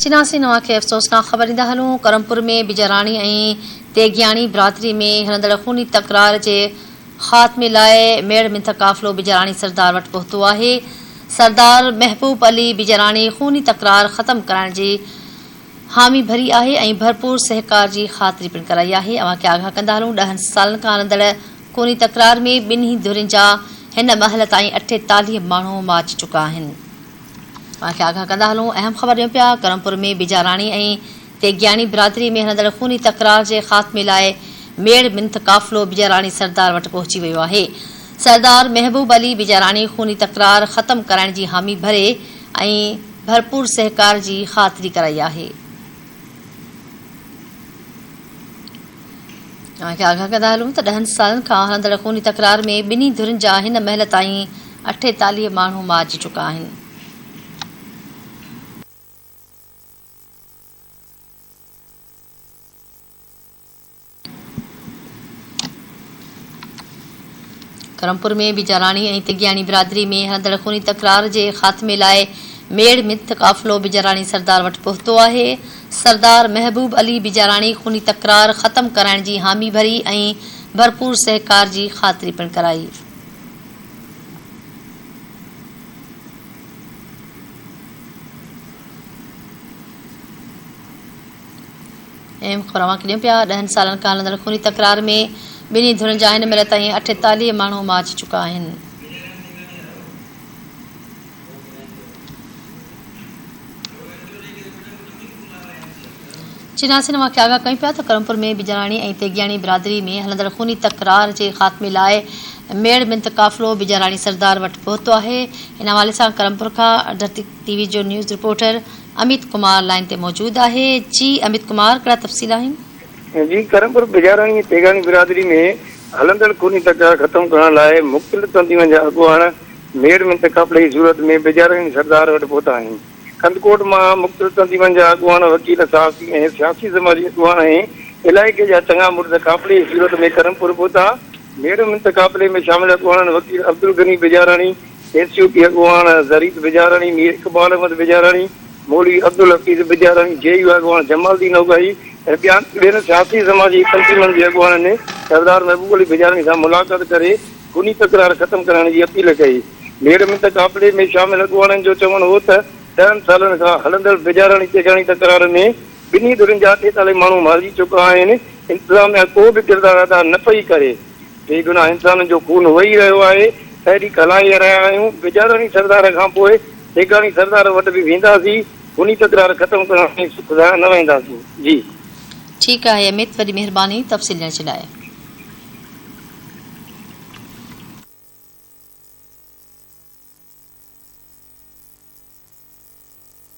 چناسين اوهان کي افسوسناڪ خبر ڏيندا هلون ڪرمپور ۾ بجاراڻي ۽ تيغياڻي برادري ۾ هلندڙ خوني تڪرار جي خاتمي لاء ميڙ منٿ قافلو بجاراڻي سردار وٽ پهتو آهي سردار محبوب علي بجاراڻي خوني تڪرار ختم ڪرائڻ جي حامي ڀري آهي ۽ ڀرپور سهڪار جي خاطري پڻ ڪرائي آهي اوهان کي آگاهه ڪندا هلون ڏهن سالن کان هلندڙ خوني تڪرار ۾ ٻنهي ڌرين جا هن مهل تائين 48 ماڻهو مارجي چڪا آهن. اوهان کي آگاهه ڪندا هلون اهم خبر ڏيون پيا ڪرمپور ۾ بجاراڻي ۽ تيغياڻي برادري ۾ هلندڙ خوني تڪرار جي خاتمي لاء ميڙ منٿ قافلو بجاراڻي سردار وٽ پهچي ويو آهي سردار محبوب علي بجاراڻي خوني تڪرار ختم ڪرائڻ جي حامي ڀري ۽ ڀرپور سهڪار جي خاطري ڪرائي آهي. اوهان کي آگاهه ڪندا هلون ته ڏهن سالن کان هلندڙ خوني تڪرار ۾ ٻنهي ڌرين جا هن مهل تائين 48 ماڻهو مارجي چڪا آهن. ڪرمپور ۾ بجاراڻي ۽ تگياڻي برادري ۾ هلندڙ خوني تڪرار جي خاتمي لاء ميڙ منٿ قافلو بجاراڻي سردار وٽ پهتو آهي. سردار محبوب علي بجاراڻي خوني تڪرار ختم ڪرائڻ جي حامي ڀري ۽ ڀرپور سهڪار جي خاطري پڻ ڪرائي. اهم خبر اوهان کي ڏيون پيا ڏهن سالن کان هلندڙ خوني تڪرار ۾ ٻنهي ڌرين جا هن مهل تائين 48 ماڻهو مارجي چڪا آهن. چناسين اوهان کي آگاهه ڪيون پيا ته ڪرمپور ۾ بجاراڻي ۽ تيغياڻي برادري ۾ هلندڙ خوني تڪرار جي خاتمي لاء ميڙ منٿ قافلو بجاراڻي سردار وٽ پهتو آهي ان حوالي سان ڪرمپور کان ڌرتي ٽي وي جو news reporter Amit Kumar line تي موجود آهي جي اميت ڪمار ڪهڙا تفصيل آهن. جي ڪرمپور بجاراڻي ۽ تيغاڻي برادري ۾ هلندڙ خوني تڪرار ختم ڪرڻ لاء مختلف تنظيمن جا اڳواڻ ميڙ منٿ قافلي جي صورت ۾ بجاراڻي سردار وٽ پهتا آهن. ڪنڌڪوٽ مان مختلف تنظيمن جا اڳواڻ، وڪيل، صحافي ۽ سياسي سماجي اڳواڻ ۽ علائقي جا چڱا مڙس قافلي جي صورت ۾ ڪرمپور پهتا. ميڙ منٿ قافلي ۾ شامل اڳواڻن وڪيل Abdulghani Bijarani, S U P اڳواڻ ظريف بجاراڻي، مير اقبال احمد بجاراڻي، مولوي عبدالحفيظ بجاراڻي، جي يو اڳواڻ جمال الدين اوڳاهي ۽ ٻين سياسي سماجي تنظيمن جي اڳواڻن سردار محبوب علي بجاراڻي سان ملاقات ڪري خوني تڪرار ختم ڪرائڻ جي اپيل ڪئي. ميڙ ۾ ته قافلي ۾ شامل اڳواڻن جو چوڻ هو ته ڏهن سالن کان هلندڙ بجاراڻي تيغاڻي تڪرار ۾ ٻنهي ڌرين جا 48 ماڻهو مارجي چڪا آهن، انتظاميا ڪو به ڪردار ادا نه پئي ڪري. بيگناهه انسانن جو خون وهي رهيو آهي، تحريڪ هلائي رهيا آهيون، بجاراڻي سردار کان پوء تيغاڻي سردار وٽ به وينداسين، خوني تڪرار ختم ڪرڻ تائين سک سان نه وينداسين. جي. ٺيڪ آهي اميت وڏي مهرباني تفصيل ڏيڻ جي لاء.